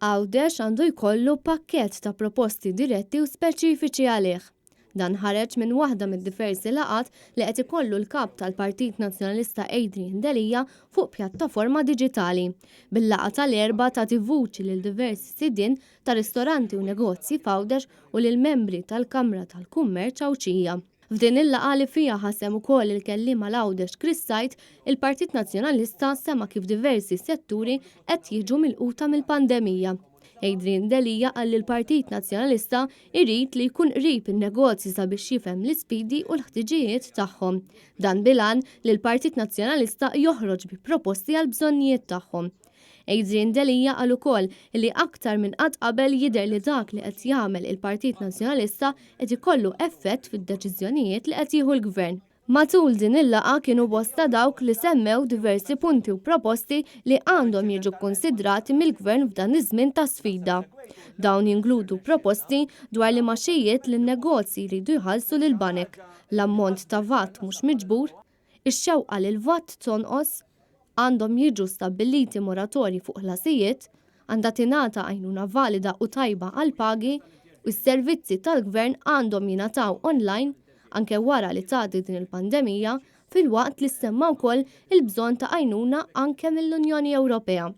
Għawdex għandu jkollu pakkett ta' proposti diretti u speċifiċi għalih. Dan ħareġ minn waħda mid-diversi laqgħat li qed ikollu l-Kap tal-Partit Nazzjonalista Adrian Delia fuq pjattaforma diġitali. Bil-laqgħa tal-Erbgħa tagħti vuċi lil diversi sidien ta' ristoranti u negozji f'Għawdex u lil membri tal-Kamra tal-Kummerċ Għawdxija. F'din il-laqgħa li fiha ħa sehem ukoll il-kelliem għal Għawdex Chris Said, il-Partit Nazzjonalista sema' kif diversi setturi qed jiġu milquta mill-pandemija. Adrian Delia qal li l-Partit Nazzjonalista jrid li jkun qrib in-negozji sabiex jifhem l-isfidi u l-ħtiġijiet tagħhom. Dan bil-għan li l-Partit Nazzjonalista joħroġ bi proposti għall-bżonnijiet tagħhom. Adrian Delia qal ukoll li aktar minn qatt qabel jidher li dak li qed jagħmel il-Partit Nazzjonalista qed ikollu effett fid-deċiżjonijiet li qed jieħu l-Gvern. Matul din il-laqgħa kienu bosta dawk li semmew diversi punti u proposti li għandhom jiġu kkunsidrati mill-Gvern f'dan iż-żmien ta' sfida. Dawn jinkludu proposti dwar l-imgħaxijiet li n-negozji jridu jħallsu lill-banek, l-ammont ta' vat mhux miġbur, Ix-xewqa li l-VAT tonqos, għandhom jiġu stabbiliti moratorji fuq ħlasijiet, għandha tingħata għajnuna valida u tajba għall-pagi, u s-servizzi tal-gvern għandhom jingħataw online anke wara li tgħaddi din il-pandemija, filwaqt li ssemma wkoll il-bżonn ta' għajnuna anke mill-Unjoni Ewropea.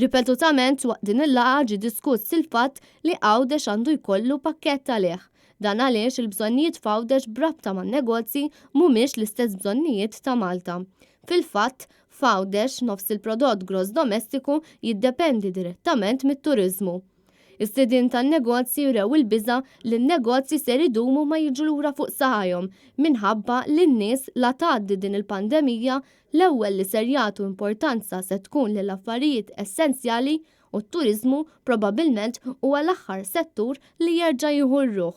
Ripetutament waqt din il-laqgħa ġie diskuss il-fatt li Għawdex għandu jkollu pakkett għalih. Dan għaliex il-bżonnijiet f'Għawdex b'rabta man-negozji mhumiex l-istess bżonnijiet ta' Malta. Fil-fatt, f'Għawdex nofs il-prodott gross domestiku jiddependi direttament mit-turiżmu. Is-sidien tan-negozji wrew il-biża' li n-negozji ser idumu ma jiġu lura fuq saqajhom minħabba li n-nies la tgħaddi din il-pandemija l-ewwel li ser jagħtu importanza se tkun lill-affarijiet essenzjali u t-turiżmu probabbilment huwa l-aħħar settur li jerġa' jieħu r-ruħ.